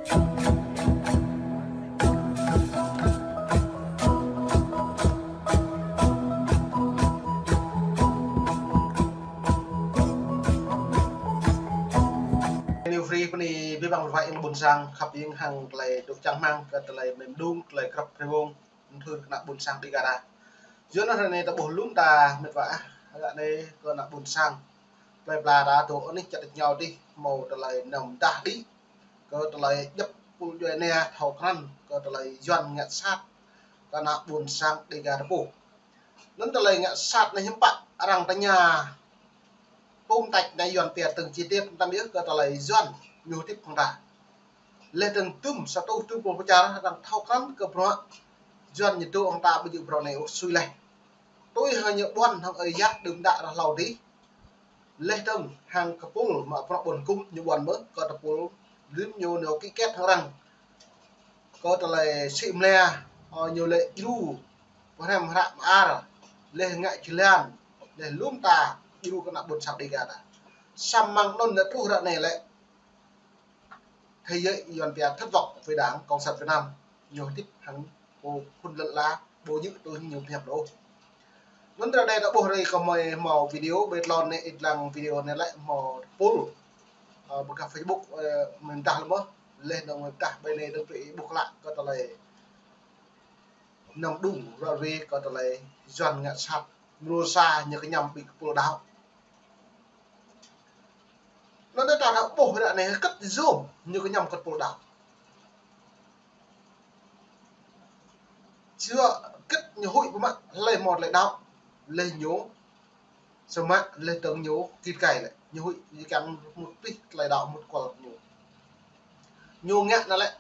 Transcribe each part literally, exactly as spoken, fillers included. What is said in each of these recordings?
New Free pơ anai bĕ bang wai ing ƀôn sang khăp ing hăng tơlơi dŏ čang hmang kơ tơlơi mơ̆ng đung tơlơi krăp rơwông. Mthưr kơ ană ƀôn sang Dega ta. Yua anŭn hrơi anai ta ƀuh lŏm ta mĕt wa ah, ră anai kơ ană ƀôn sang plơi pla ta dŏ anih čar ta ñu dih hmâo tơlơi năm dah đĭ. Kơ tơlơi djŏp pul djuai ania thâo krăn kơ tơlơi Yuan ngă sat kơ ană ƀôn sang Dega ta pô. Anŭn tơlơi ngă sat anai hiư̆m pă arăng tơña tôm tăč anai Yuan pia tơ̆ng chi tiết tăm yơh kơ tơlơi Yuan ñu hơdip hăng ta. Leh dơ̆ng tŭm sa rơtuh tŭm pul pơčar arăng thâo krăn kơ bruă Yuan ñu dŏ hăng ta ƀu djơ̆ bruă anai ôh sui leh. Tui hăng ñu ƀuăn hăng ơi yă đưm đă ră hlâo dih. Leh dơ̆ng hăng kơ pul mă bruă ƀôn kŭm ñu ƀuăn mơ̆ kơ tơpul rĭm ñu nao ký kết hăng arăng. Kơ tơlơi sĭ mlĕ, ơ, ñu lĕ djru pơhrăm hră mơar, leh ngă jơlan, leh lŏm ta djru kơ ană ƀôn sang Dega ta. Samơ̆ mơ̆ng anŭn lĕ truh ră anai lĕ thế giới Yuan pia thất vọng với Đảng Cộng sản Việt Nam, ñu hơdip hăng pô phun lăn la, ƀu djơ̆ tui ñu pơhiăp ôh. Anŭn ră anai ta ƀuh rai kơ mơi hmâo video, ƀơi tlôn anai ih lăng video anai lĕ hmâo pul, ơ, ƀơi kơ Facebook, ơ, mơ̆ng dah lơmơ̆, leh anŭn mơ̆ng dah ƀơi anai dơ̆ng pơ ih ƀuh klă kơ tơlơi năm đung ră ruai kơ tơlơi Yuan ngă sat, mrô sa ñu kơñăm ƀing kơ pul đaŏ. Anŭn ta ƀuh ră anai hơget yôm ñu kơñăm kơ pul đaŏ. Yua hơget ñu huĭ pơmă hlơi hmâo tơlơi đaŏ, leh ñu samơ̆ leh dơ̆ng ñu kit kai lĕ. Ñu huĭ ñu kiăng mŭt pih tơlơi đaŏ mŭt kual ñu. Ñu ngă anŭn lĕ.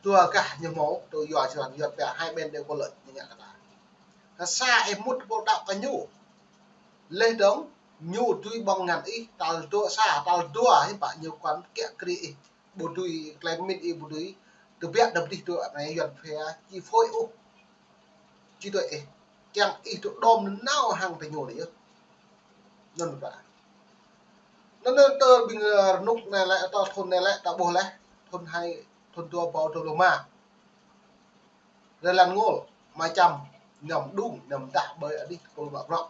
Dua gah ñu hmâo, tui yua Yuan, Yuan pia hai bên đều có lợi ñu ngă kơ ta. Hă sa ih mŭt pul đaŏ kơ ñu. Leh dơ̆ng ñu tui ƀơ̆ng ngăn ih, tal dua sa, tal dua ih pă ñu kuăn kiă kriê ih. Ƀu dưi klem min ih ƀu dưi. Tơbiă đơ̆m dih tui anai Yuan phe chi phơi ôh. Chi tui ih. Kiăng ih tui đom nao hăng tơ ñu lĕ yơh. Anŭn pă. Anŭn anŭn tơ ƀing, ơ, rơnŭk anai lĕ, tơ thun anai lĕ, ta ƀuh leh. Thun hai, thun dua rơbâo dua pluh rơma. Rơlan ngol, mă čăm, năm đung, năm dah ƀơi anih tơpul mă bruă.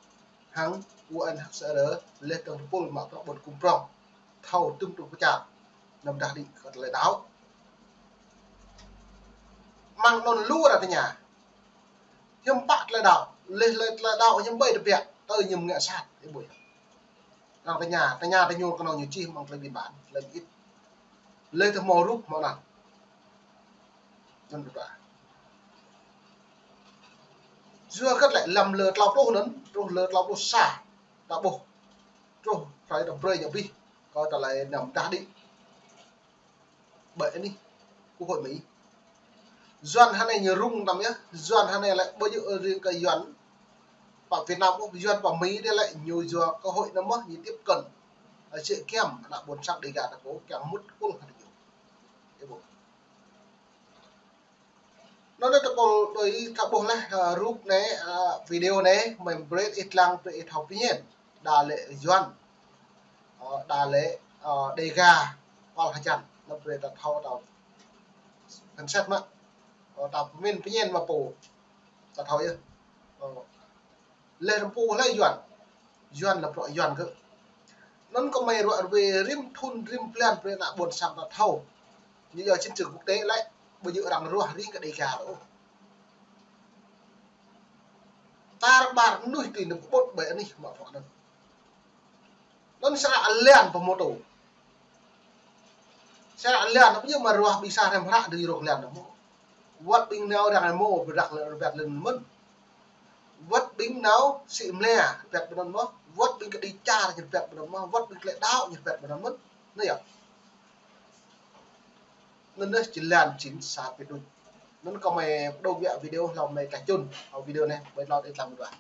Hăng U N H C R, leh dơ̆ng tơpul mă bruă ƀôn kŭm prong. Thâo tŭm tŭm pơčar, năm dah đĭ kơ tơlơi đaŏ. Mơ̆ng anŭn lu arăng tơña. Hiư̆m pă tơlơi đaŏ, leh leh tơlơi đaŏ hiư̆m ƀai tơbiă, tơ ñu ngă sat, ih ƀuh. Arăng tơña, tơña tơ ñu kơnơ̆ng ñu čih mơ̆ng tơlơi biên bản, tơlơi mơit. Leh tơ hmâo rup hmâo anăn. Anŭn ƀu ta. Yua hơget lĕ lăm lơ klâo pluh anŭn, truh lơ klâo pluh sa, ta ƀuh. Truh hrơi ta brơi ñu abih, kơ tơlơi năm dah đĭ. Ƀơi anih Quốc hội Mỹ. Yuan hră anai ñu rŭng tăm yơh, Yuan hră anai lĕ ƀu djơ̆ riêng kơ Yuan pơ Việt Nam ôh, Yuan pơ Mỹ dih lĕ ñu yua cơ hội anŭn mơ̆ ñu tiếp cận. Ơ, sĭ kiăm ană ƀôn sang Dega ta pô kiăng mŭt kul hă ñu. Ih ƀuh. Anŭn ta ƀuh đôi ta ƀuh leh, ơ, rup anai, ơ, video anai, mơ̆ng brơi ih lăng brơi ih thâo pơñen. Đa lĕ Yuan. Ơ, đa lĕ, ơ, Dega, kual hơjăn. Anŭn brơi ta thâo ta pơmĭn mă. Ơ, ta pơmĭn pơñen mă pô. Ta thâo yơh. Ơ. Leh rơmpu leh Yuan. Yuan lĕ bruă Yuan kơ. Anŭn kơmơi ruă ruai rĭm thun rĭm blan brơi ană ƀôn sang ta thâo. Ñu yua chiến trường quốc tế lĕ, ƀu djơ̆ arăng ruah riêng kơ Dega ôh. Tar ƀar mơnuih tui anŭn kơƀut ƀơi anih mă bruă anŭn. Anŭn sră lăn pơmôtô. Sră lăn, ƀu djơ̆ mă ruah ƀing sa hrăm hră dưi rŏk lăn mơ̆. Wơ̆t ƀing nao arăng mơ̆, ƀu răk lăn rơbat lăn mơ̆n. Wơ̆t ƀing nao sĭ mlĕ, rơbat ƀơi anŭn mơ̆. Wơ̆t ƀing kơđi čar, rơbat ƀơi anŭn mơ̆. Wơ̆t ƀing klĕ đaŏ, rơbat ƀơi anŭn mơ̆n. Anai yơh. Anŭn anai jơlan jing sa pit đuč. Anŭn kơmơi pơđŏng biă video hlâo mơi kah čun. Hơmâo video anai, ƀơi tlâo tơlơi tlam mơdua.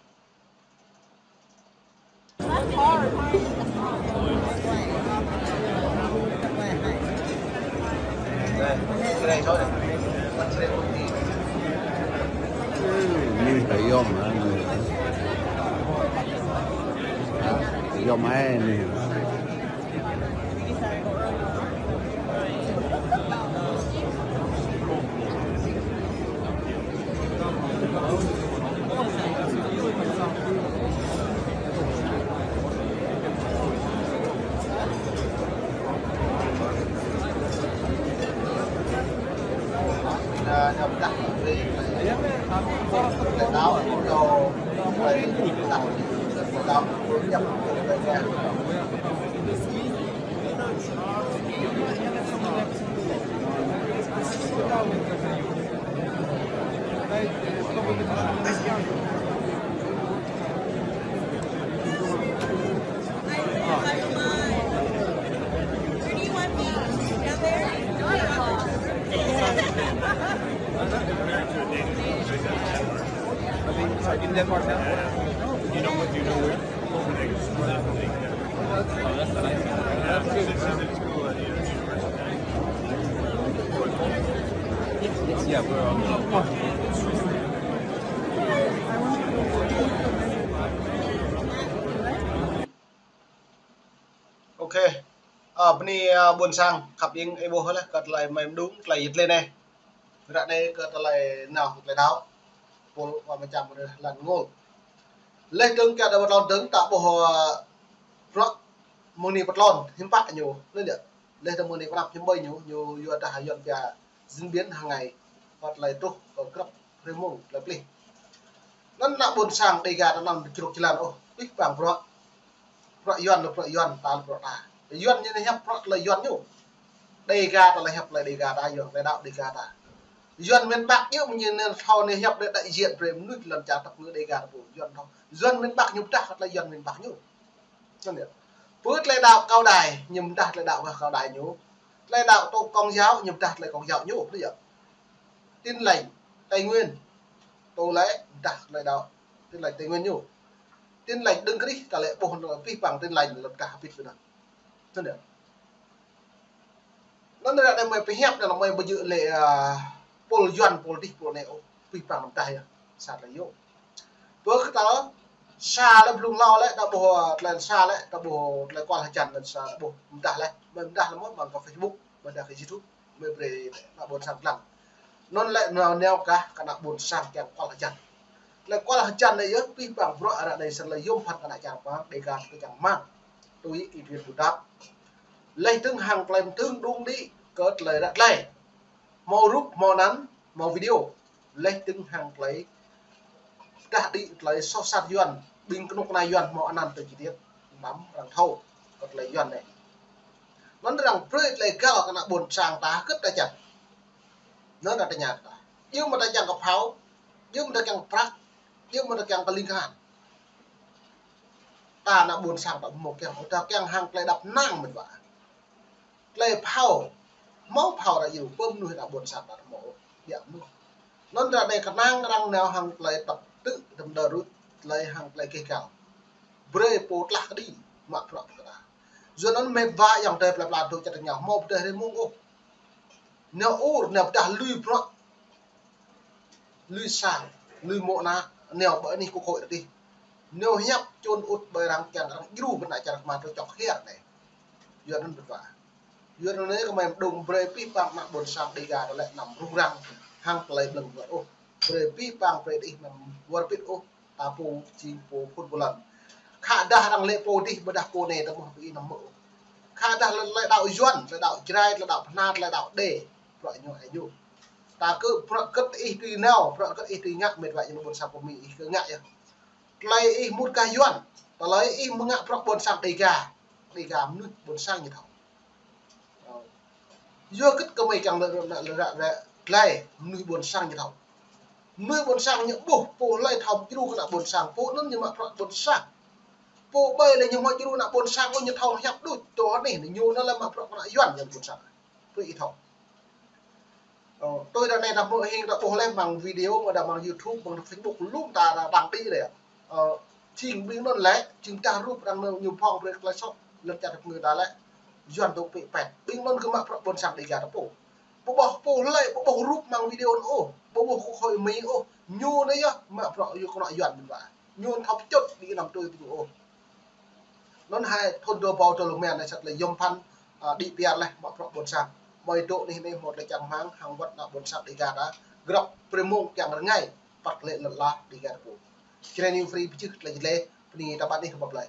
Anai ta yôm, anai. Ha, yôm ai anai. In Denmark now? You know what? You know where? Yeah, bro. Ok. Ơ, bơni, ơ, ƀôn sang khăp ing ih ƀuh laih kơ tơlơi mơ̆ng mơdung, tơlơi yit lĕ anai. Ră anai kơ tơlơi nao tơlơi đaŏ. Pul wa mơčăm rơh lăn ngul. Laih dơ̆ng kiăng đa pơtlon dơ̆ng ta ƀuh, ơ, bruă mơ̆ng anai pơtlon hiư̆m pă ñu. Anŭn yơh. Laih dơ̆ng mơ̆ng anai pơnăp hiư̆m ƀơi ñu, ñu yua dah Yuan pia diễn biến hàng ngày. Kơ tơlơi truh kơ grăp hrơi mông tơlơi plih. Anŭn ană ƀôn sang Đêga ta anŭn čruk jơlan ôh, pih pang bruă. Bruă Yuan lĕ bruă Yuan, ta lĕ bruă ta. Yuan ñu hiăp bruă tơlơi Yuan ñu. Đêga ta lĕ hiăp tơlơi Đêga ta, Yuan tơlơi đaŏ Đêga ta. Yuan miền Bắc ñu, ñu anŭn thâo ñu hiăp lĕ đại diện brơi mơnuih lŏn čar tơpă ngư Đêga ta pô, Yuan thâo. Yuan miền Bắc ñu pơdah kơ tơlơi Yuan miền Bắc ñu. Anŭn yơh. Pơ tơlơi đaŏ Cao Đài, ñu pơdah tơlơi đaŏ Cao Đài ñu. Tơlơi đaŏ tơ Công giáo, ñu pơdah tơlơi Công giáo ñu, pơdah yơh. Tin Lành Tây Nguyên, tơ lĕ pơdah tơlơi đaŏ Tin Lành Tây Nguyên ñu. Tin Lành Đấng Christ, ta lĕ ƀuh anŭn pih pang Tin Lành lĕ pơdah hơbĭt kơ anŭn. Anŭn yơh. Anŭn ră anai mơi pơhiăp anŭn mơi ƀu djơ̆ lĕ, ơ, pul Yuan, pul dih, pul anai ôh, pih pang pơdah yơh. Sa tơlơi yơh. Pơ kơ ta sa lĕ blung hlâo lĕ ta ƀuh, ơ, tơlơi sa lĕ ta ƀuh, tơlơi kual hơjăn lĕ sa ta ƀuh pơdah lĕ. Mơi pơdah lĕ mơ̆n mơ̆ng kơ Facebook, pơdah kơ YouTube, mơi brơi ană ƀôn sang lăng. Anŭn lĕ nao nao kah kơ ană ƀôn sang kiăng kual hơjăn. Tơlơi kual hơjăn anai yơh pih pang bruă ră anai sa tơlơi yôm phăn kơ ană čar pơmang, Đêga ta kiăng mơ̆n. Tui ih pơhiăp pơdăp. Laih dơ̆ng hăng tơlơi mơtưng đung đĭ kơ tơlơi ră tơlơi. Hmâo rup, hmâo anăn, hmâo video. Laih dơ̆ng hăng tơlơi pơdah đĭ tơlơi soh sat Yuan, ƀing kơnuk kơna Yuan hmâo anăn tơ chi tiết. Anăm arăng thâo kơ tơlơi Yuan anai. Anŭn arăng brơi tơlơi găl kơ ană ƀôn sang ta hơget ta čang. Anŭn arăng tơña ta. Djơ̆ mơ̆ ta kiăng kơ phao, djơ̆ mơ̆ ta kiăng prăk, djơ̆ mơ̆ ta kiăng kơ ling khan. Ta ană ƀôn sang ta hmâo kiăng, ta kiăng hăng tơlơi đăp năng mơ̆n wa. Tơlơi phao, hmâo phao ră yua, pơ mơnuih ană ƀôn sang ta hmâo, biă mơnuih. Anŭn ră anai kơnang arăng nao hăng tơlơi tăp tư̆ tơm đơ rŭ, tơlơi hăng tơlơi keh găl. Brơi pô tlah kơđi, mă bruă pơkra. Yua anŭn mĕt wa ayŏng adơi plơi pla dŏ čar tơngia, hmâo pơdah hrơi mông ôh. Nao ur, nao pơdah lui bruă. Lui sang, lui mô̆ ană, nao ƀơi anih kơkuh kơkuh adih. Nao hiăp čun ŭt ƀơi arăng kiăng arăng djru ƀơi ană čar kơmă tơ čŏk hiăp anai. Yua anŭn mĕt wa. Yua anŭn anai kơ mơi mơdung brơi pih pang ană ƀôn sang Đêga ta lĕ anăm rŭng răng hăng tơlơi ƀlơ̆ng wơ̆t ôh. Brơi pih pang brơi đih anăm wơr bĭt ôh. Ta pô jing pô phun pô lăn. Khă dah arăng lĕ pô dih ƀôdah pô anai ta mơ̆ pơ ih anăm mơ̆ ôh. Khă dah lĕ tơlơi đaŏ Yuan, tơlơi đaŏ Jrai, tơlơi đaŏ Bơhnar, tơlơi đaŏ Đê. Bruă ñu ai ñu. Ta kơ bruă hơget ih tui nao, bruă hơget ih tui ngă, mĕt wa ñu ƀôn sang pơ Mi ih kơ ngă yơh. Tơlơi ih mŭt kah Yuan, tơlơi ih mơ̆ ngă bruă ƀôn sang Đêga. Đêga mơnuih ƀôn sang ñu thâo. Yua hơget kơ mơi kiăng lĕ, lĕ, lĕ, lĕ, tơlơi mơnuih ƀôn sang ñu thâo. Mơnuih ƀôn sang ñu ƀuh, pô hlơi thâo djru kơ ană ƀôn sang, pô anŭn ñu mă bruă ƀôn sang. Pô ƀai lĕ ñu hmâo djru ană ƀôn sang, ôh ñu thâo hiăp đôč, tơ anih anai ñu anŭn lĕ mă bruă kơ ană Yuan ñu ƀôn sang. Tui ih thâo. Ơ, tui ră anai ta hmư̆ hing ta ƀuh laih mơ̆ng video, mơ̆ đa mơ̆ng YouTube, mơ̆ng Facebook, lŏm ta đăng đĭ lĕ. Ơ, jing ƀing anŭn lĕ, jing pơdah rup arăng nao ñu phŏng brơi tơlơi soh, lŏn čar tơpă ngư ta lĕ. Yuan tŭ pĭ pĕt. Ƀing anŭn kơ mă bruă ƀôn sang Đêga ta pô. Ƀu ƀuh pô hlơi, ƀu ƀuh rup mơ̆ng video anŭn ôh, ƀu ƀuh kơ khôi Mi ôh. Ñu anai yơh, mă bruă yua kơ ană Yuan mơ̆n wa. Ñu thâo pơčut, ƀing anăm tui ƀing ôh. Anŭn hai thŭn dua rơbâo dua pluh rơma anai sa tơlơi yôm phăn, ơ, đĭ pioh laih mă bruă ƀôn sang. Mơi dŏ anih anai hmâo tơlơi čang rơmang hăng wơ̆t ană ƀôn sang Đêga ta. Grăp hrơi mông kiăng rơngai, păt lĕ lŏn ala Đêga ta pô. Jrai New Free pơjưh tơlơi jơlĕ, bơni ta ƀăn anih kơ ƀap blai.